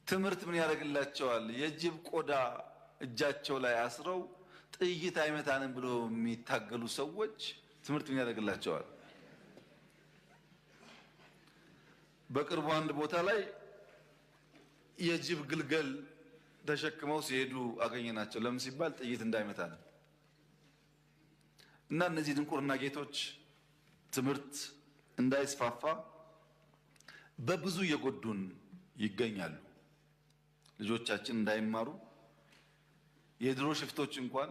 ትምህርት ምን ያደርግላቸዋል? የጅብ ቆዳ እጃቸው ላይ አስረው ጥይት አይመታንም ብሎ የሚታገሉ ሰዎች ትምህርት ምን ያደርግላቸዋል? በቅርቡ አንድ ቦታ ላይ የጅብ ግልገል ተሸክመው ሲሄዱ አገኘናቸው። ለምን ሲባል ጥይት እንዳይመታን እና እነዚህ ድንቁርና ጌቶች ትምህርት እንዳይስፋፋ በብዙ እየጎዱን ይገኛሉ። ልጆቻችን እንዳይማሩ የድሮ ሽፍቶች እንኳን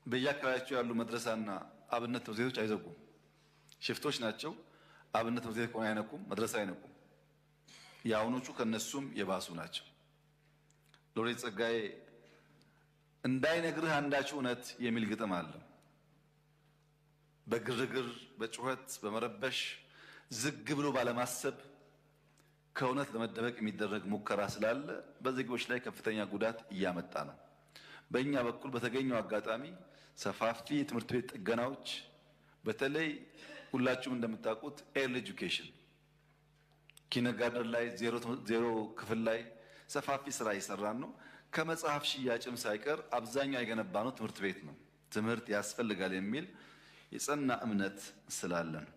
በየአካባቢያቸው ያሉ መድረሳና አብነት ትምህርት ቤቶች አይዘጉም። ሽፍቶች ናቸው። አብነት ትምህርት ቤት ከሆነ አይነኩም፣ መድረሳ አይነኩም። የአሁኖቹ ከነሱም የባሱ ናቸው። ሎሬት ጸጋዬ እንዳይነግርህ አንዳች እውነት የሚል ግጥም አለ። በግርግር፣ በጩኸት፣ በመረበሽ ዝግ ብሎ ባለማሰብ ከእውነት ለመደበቅ የሚደረግ ሙከራ ስላለ በዜጎች ላይ ከፍተኛ ጉዳት እያመጣ ነው። በእኛ በኩል በተገኘው አጋጣሚ ሰፋፊ የትምህርት ቤት ጥገናዎች፣ በተለይ ሁላችሁም እንደምታውቁት early education kindergarten ላይ፣ ዜሮ ክፍል ላይ ሰፋፊ ስራ እየሰራን ነው። ከመጽሐፍ ሽያጭም ሳይቀር አብዛኛው የገነባ ነው ትምህርት ቤት ነው። ትምህርት ያስፈልጋል የሚል የጸና እምነት ስላለን